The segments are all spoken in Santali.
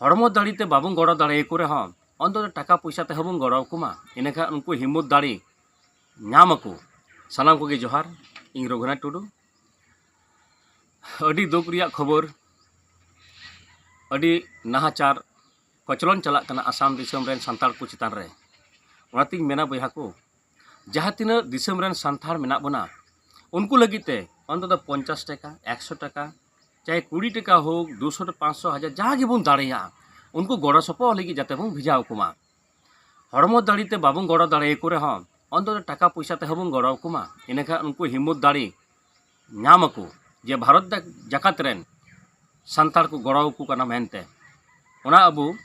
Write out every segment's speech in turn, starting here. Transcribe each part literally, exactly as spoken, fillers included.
ᱦᱚᱲᱢᱚ ᱫᱟᱲᱮ ᱛᱮ ᱵᱟᱵᱚᱱ ᱜᱚᱲᱚ ᱫᱟᱲᱮᱭᱟᱠᱚ ᱨᱮᱦᱚᱸ, ᱚᱱᱛᱚᱛᱚ ᱴᱟᱠᱟ ᱯᱚᱭᱥᱟ ᱛᱮᱦᱚᱸ ᱵᱚᱱ ᱜᱚᱲᱚ ᱟᱠᱚ ᱢᱟ᱾ ᱤᱱᱟᱹᱠᱷᱟᱱ ᱩᱱᱠᱩ ᱦᱤᱢᱢᱚᱛ ᱫᱟᱲᱮ ᱧᱟᱢ ᱟᱠᱚ᱾ ᱥᱟᱱᱟᱢ ᱠᱚᱜᱮ ᱡᱚᱦᱟᱨ᱾ ᱤᱧ ᱨᱚᱜᱷᱩᱱᱟᱛᱷ ᱴᱩᱰᱩ᱾ ᱟᱹᱰᱤ ᱫᱩᱠ ᱨᱮᱭᱟᱜ ᱠᱷᱚᱵᱚᱨ, ᱟᱹᱰᱤ ᱱᱟᱦᱟᱪᱟᱨ ᱠᱚᱪᱞᱚᱱ ᱪᱟᱞᱟᱜ ᱠᱟᱱᱟ ᱟᱥᱟᱢ ᱫᱤᱥᱚᱢ ᱨᱮᱱ ᱥᱟᱱᱛᱟᱲ ᱠᱚ ᱪᱮᱛᱟᱱ ᱨᱮ᱾ ᱚᱱᱟᱛᱤᱧ ᱢᱮᱱᱟ ᱵᱚᱭᱦᱟ ᱠᱚ, ᱡᱟᱦᱟᱸ ᱛᱤᱱᱟᱹᱜ ᱫᱤᱥᱚᱢ ᱨᱮᱱ ᱥᱟᱱᱛᱟᱲ ᱢᱮᱱᱟᱜ ᱵᱚᱱᱟ, ᱩᱱᱠᱩ ᱞᱟᱹᱜᱤᱫ ᱛᱮ ᱚᱱᱛᱚᱛᱚ ᱯᱚᱧᱪᱟᱥ ᱴᱟᱠᱟ, ᱮᱠᱥᱚ ᱴᱟᱠᱟ, ᱪᱟᱦᱮ ᱠᱩᱲᱤ ᱴᱟᱠᱟ ᱦᱳᱠ, ᱫᱩᱥᱚ, ᱯᱟᱸᱪᱥᱚ, ᱦᱟᱡᱟᱨ, ᱡᱟᱦᱟᱸ ᱜᱮᱵᱚᱱ ᱫᱟᱲᱮᱭᱟᱜᱼᱟ, ᱩᱱᱠᱩ ᱜᱚᱲᱚ ᱥᱚᱯᱚᱦᱚᱫ ᱞᱟᱹᱜᱤᱫ ᱡᱟᱛᱮ ᱵᱚᱱ ᱵᱷᱮᱡᱟ ᱟᱠᱚ ᱢᱟ᱾ ᱦᱚᱲᱢᱚ ᱫᱟᱲᱮ ᱛᱮ ᱵᱟᱵᱚᱱ ᱜᱚᱲᱚ ᱫᱟᱲᱮᱭᱟᱠᱚ ᱨᱮᱦᱚᱸ, ᱚᱱᱛᱚᱛᱚ ᱴᱟᱠᱟ ᱯᱚᱭᱥᱟ ᱛᱮᱦᱚᱸ ᱵᱚᱱ ᱜᱚᱲᱚ ᱟᱠᱚ ᱢᱟ᱾ ᱤᱱᱟᱹᱠᱷᱟᱱ ᱩᱱᱠᱩ ᱦᱤᱢᱢᱚᱛ ᱫᱟᱲᱮ ᱧᱟᱢ ᱟᱠᱚ ᱡᱮ ᱵᱷᱟᱨᱚᱛ ᱡᱟᱠᱟᱛ ᱨᱮᱱ ᱥᱟᱱᱛᱟᱲ ᱠᱚ ᱜᱚᱲᱚ ᱟᱠᱚ ᱠᱟᱱᱟ ᱢᱮᱱᱛᱮ᱾ ᱚᱱᱟ ᱟᱵᱚ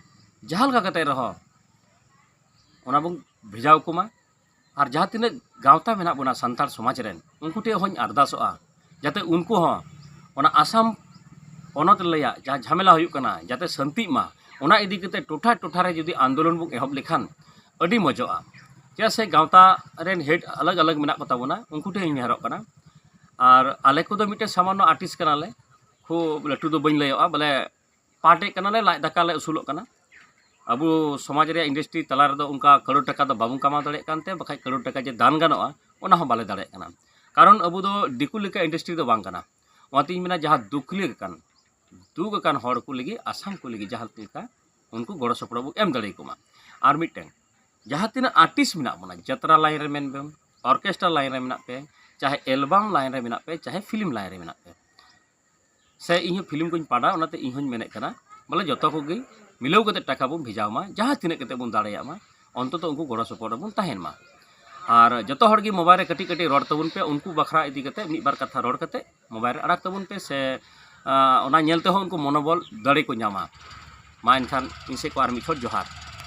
ᱡᱟᱦᱟᱸ ᱞᱮᱠᱟ ᱠᱟᱛᱮ ᱨᱮᱦᱚᱸ ᱚᱱᱟ ᱵᱚᱱ ᱵᱷᱮᱡᱟ ᱟᱠᱚ ᱢᱟ᱾ ᱟᱨ ᱡᱟᱦᱟᱸ ᱛᱤᱱᱟᱹᱜ ᱜᱟᱶᱛᱟ ᱢᱮᱱᱟᱜ ᱵᱚᱱᱟ ᱥᱟᱱᱛᱟᱲ ᱥᱚᱢᱟᱡᱽ ᱨᱮᱱ, ᱩᱱᱠᱩ ᱴᱷᱮᱱ ᱦᱚᱸᱧ ᱟᱨᱫᱟᱥᱚᱜᱼᱟ, ᱡᱟᱛᱮ ᱩᱱᱠᱩ ᱦᱚᱸ ᱚᱱᱟ ᱟᱥᱟᱢ ᱯᱚᱱᱚᱛ ᱨᱮᱭᱟᱜ ᱡᱟᱦᱟᱸ ᱡᱷᱟᱢᱮᱞᱟ ᱦᱩᱭᱩᱜ ᱠᱟᱱᱟ, ᱡᱟᱛᱮ ᱥᱟᱹᱱᱛᱤᱜ ᱢᱟ᱾ ᱚᱱᱟ ᱤᱫᱤ ᱠᱟᱛᱮ ᱴᱚᱴᱷᱟ ᱴᱚᱴᱷᱟ ᱨᱮ ᱡᱩᱫᱤ ᱟᱱᱫᱳᱞᱚᱱ ᱵᱚᱱ ᱮᱦᱚᱵ ᱞᱮᱠᱷᱟᱱ ᱟᱹᱰᱤ ᱢᱚᱡᱚᱜᱼᱟ᱾ ᱪᱮᱫᱟᱜ ᱥᱮ ᱜᱟᱶᱛᱟ ᱨᱮᱱ ᱦᱮᱰ ᱟᱞᱟᱜᱽ ᱟᱞᱟᱜᱽ ᱢᱮᱱᱟᱜ ᱠᱚ ᱛᱟᱵᱚᱱᱟ, ᱩᱱᱠᱩ ᱴᱷᱮᱱ ᱤᱧ ᱱᱮᱦᱚᱨᱚᱜ ᱠᱟᱱᱟ᱾ ᱟᱨ ᱟᱞᱮ ᱠᱚᱫᱚ ᱢᱤᱫᱴᱮᱱ ᱥᱟᱢᱟᱱᱱᱚ ᱟᱨᱴᱤᱥᱴ ᱠᱟᱱᱟᱞᱮ, ᱠᱷᱩᱵ ᱞᱟᱹᱴᱩ ᱫᱚ ᱵᱟᱹᱧ ᱞᱟᱹᱭᱚᱜᱼᱟ, ᱵᱚᱞᱮ ᱯᱟᱴᱮᱫ ᱠᱟᱱᱟᱞᱮ, ᱞᱟᱡ ᱫᱟᱠᱟ ᱞᱮ ᱟᱹᱥᱩᱞᱚᱜ ᱠᱟᱱᱟ᱾ ᱟᱵᱚ ᱥᱚᱢᱟᱡᱽ ᱨᱮᱭᱟᱜ ᱤᱱᱰᱟᱥᱴᱨᱤ ᱛᱟᱞᱟ ᱨᱮᱫᱚ ᱚᱱᱠᱟ ᱠᱟᱹᱲᱩ ᱴᱟᱠᱟ ᱫᱚ ᱵᱟᱵᱚᱱ ᱠᱟᱢᱟᱣ ᱫᱟᱲᱮᱭᱟᱜ ᱠᱟᱱᱛᱮ, ᱵᱟᱠᱷᱟᱡ ᱠᱟᱹᱲᱩ ᱴᱟᱠᱟ ᱡᱮ ᱫᱟᱱ ᱜᱟᱱᱚᱜᱼᱟ, ᱚᱱᱟ ᱦᱚᱸ ᱵᱟᱞᱮ ᱫᱟᱲᱮᱭᱟᱜ ᱠᱟᱱᱟ᱾ ᱠᱟᱨᱚᱱ ᱟᱵᱚ ᱫᱚ ᱫᱤᱠᱩ ᱞᱮᱠᱟ ᱤᱱᱰᱟᱥᱴᱨᱤ ᱫᱚ ᱵᱟᱝ ᱠᱟᱱᱟ᱾ ᱚᱱᱟᱛᱤᱧ ᱢᱮᱱᱟ, ᱡᱟᱦᱟᱸ ᱫᱩᱠᱷ ᱟᱠᱟᱱ, ᱫᱩᱠ ᱟᱠᱟᱱ ᱦᱚᱲ ᱠᱚ ᱞᱟᱹᱜᱤᱫ, ᱟᱥᱟᱢ ᱠᱚ ᱞᱟᱹᱜᱤᱫ ᱡᱟᱦᱟᱸ ᱞᱮᱠᱟ ᱩᱱᱠᱩ ᱜᱚᱲᱚ ᱥᱚᱯᱚᱦᱚᱫ ᱵᱚ ᱮᱢ ᱫᱟᱲᱮᱭᱟᱠᱚ ᱢᱟ᱾ ᱟᱨ ᱢᱤᱫᱴᱮᱱ, ᱡᱟᱦᱟᱸ ᱛᱤᱱᱟᱹᱜ ᱟᱨᱴᱤᱥᱴ ᱢᱮᱱᱟᱜ ᱵᱚᱱᱟ, ᱡᱟᱛᱨᱟ ᱞᱟᱭᱤᱱ ᱨᱮ ᱢᱮᱱ ᱵᱮᱱ, ᱚᱨᱠᱮᱥᱴᱨᱟ ᱞᱟᱭᱤᱱ ᱨᱮ ᱢᱮᱱᱟᱜ ᱯᱮ, ᱪᱟᱦᱮ ᱮᱞᱵᱟᱢ ᱞᱟᱭᱤᱱ ᱨᱮ ᱢᱮᱱᱟᱜ ᱯᱮ, ᱪᱟᱦᱮ ᱯᱷᱤᱞᱢ ᱞᱟᱭᱤᱱ ᱨᱮ ᱢᱮᱱᱟᱜ ᱯᱮ, ᱥᱮ ᱤᱧ ᱦᱚᱸ ᱯᱷᱤᱞᱢ ᱠᱚᱧ ᱯᱟᱲᱦᱟᱜᱼᱟ, ᱚᱱᱟᱛᱮ ᱤᱧ ᱦᱚᱸᱧ ᱢᱮᱱᱮᱫ ᱠᱟᱱᱟ, ᱵᱚᱞᱮ ᱡᱚᱛᱚ ᱠᱚᱜᱮ ᱢᱤᱞᱟᱹᱣ ᱠᱟᱛᱮ ᱴᱟᱠᱟ ᱵᱚᱱ ᱵᱷᱮᱡᱟ ᱢᱟ, ᱡᱟᱦᱟᱸ ᱛᱤᱱᱟᱹᱜ ᱠᱟᱛᱮ ᱵᱚᱱ ᱫᱟᱲᱮᱭᱟᱜ ᱢᱟ, ᱚᱱᱛᱚᱛᱚ ᱩᱱᱠᱩ ᱜᱚᱲᱚ ᱥᱚᱯᱚᱦᱚᱫ ᱨᱮᱵᱚᱱ ᱛᱟᱦᱮᱱ ᱢᱟ᱾ ᱟᱨ ᱡᱚᱛᱚ ᱦᱚᱲ ᱜᱮ ᱢᱳᱵᱟᱭᱤᱞ ᱨᱮ ᱠᱟᱹᱴᱤᱡ ᱠᱟᱹᱴᱤᱡ ᱨᱚᱲ ᱛᱟᱵᱚᱱ ᱯᱮ, ᱩᱱᱠᱩ ᱵᱟᱠᱷᱨᱟ ᱤᱫᱤ ᱠᱟᱛᱮ ᱢᱤᱫ ᱵᱟᱨ ᱠᱟᱛᱷᱟ ᱨᱚᱲ ᱠᱟᱛᱮ ᱢᱳᱵᱟᱭᱤᱞ ᱨᱮ ᱟᱲᱟᱜ ᱛᱟᱵᱚᱱ ᱯᱮ, ᱥᱮ ᱟᱸ, ᱚᱱᱟ ᱧᱮᱞ ᱛᱮᱦᱚᱸ ᱩᱱᱠᱩ ᱢᱚᱱᱳᱵᱚᱞ ᱫᱟᱲᱮ ᱠᱚ ᱧᱟᱢᱟ᱾ ᱢᱟ ᱮᱱᱠᱷᱟᱱ ᱤᱧ ᱥᱮᱫ ᱠᱷᱚᱱ ᱟᱨ ᱢᱤᱫ ᱪᱷᱚᱴ ᱡᱚᱦᱟᱨ᱾